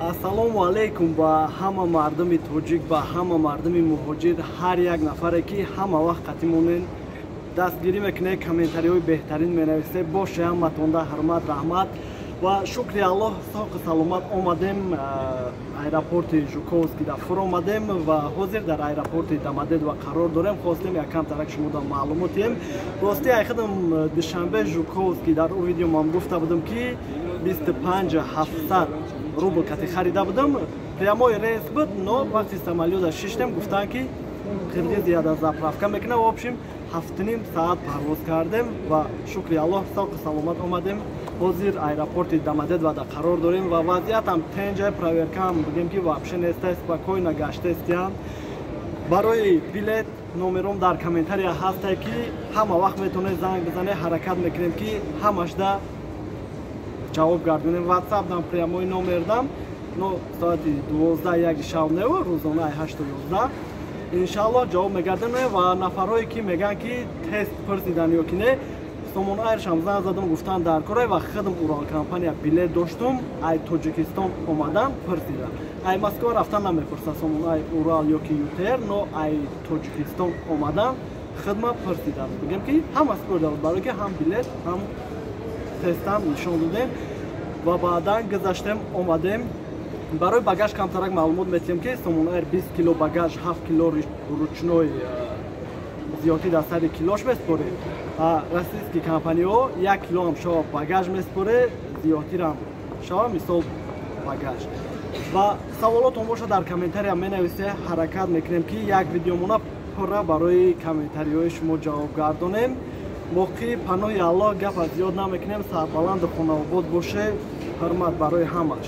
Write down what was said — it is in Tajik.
Ассалому алайкум ба ҳама мардуми тоҷик, ба ҳама мардуми муҳоҷир, ҳар як нафаре, ки ҳама вақт қатӣ монен, дастгирӣ мекунед, комментариҳои беҳтарин менависед. Боше, ҳаматонда ҳурмат, раҳмат ва шукри Аллоҳ, соқу саломат омадем. Аэропорти Жуковский да фуромадем ва ҳозир дар аэропорти Домодедово қарор дорем. Хостем якам тарак шумода маълумот диҳем. Рости, айхадам Душанбе Жуковский дар ӯ видео ман гуфта будам, ки 25 700 рубл кати харида будам, прямой рейс буд, но вақти самолёта шиштем, гуфтанд, ки Қирғизияда заправка мекунад. В общем, 7,5 саат парвоз кардем ва шукри Аллоҳ, соқу саломат омадем. Ҳозир аэропорти Домодедовода қарор дорем ва вазъиятам тенҷа, проверкаам бигем, ки вообще неста, спокойно гаштестиян. Барои билет номером дар комментария ҳасте, ки ҳама вақт метавонед занг бизанед. Ҳаракат мекунем, ки ҳамашда ҷавоб гардонем. Ватсап дам прямой номердам, но соати 12-1 шав нево, рӯзона ай 8 то 11 иншааллоҳ ҷавоб мегардонем. Ва нафарҳое, ки мегӯянд, ки тест пурсидан ё ки не, Сомон Айршам занг задам, гуфтан, дар корай ва худам Урал компания билет доштум, ай Тоҷикистон омадан пурсидан. Ай Москва рафтан намепурсад Сомон Ай, Урал ё ки ЮТР, но ай Тоҷикистон омадан хидма пурсидан. Бигем, ки ҳама спорда, барое ки ҳам билет, ҳам тестам нишон додем ва баъдан гузаштем, омадем. Барои багаж камтарак маълумот метиҳем, ки Сомон Айр 20 кило багаж, 7 кило ручной зиёдтӣ дар сари килош меспоред. Российский компаниҳо 1 килоам шава, багаж меспоре, зиёдтирам шава, мисол, багаж. Ва саволотон боша, дар комментария менависе. Ҳаракат мекунем, ки як видеомона пурра барои комментариҳои шумо ҷавоб гардонем. Боқӣ паноҳи Аллоҳ, гапа зиёд намекунем. Сарбаланду хонаобод боше. Ҳурмат барои ҳамаш.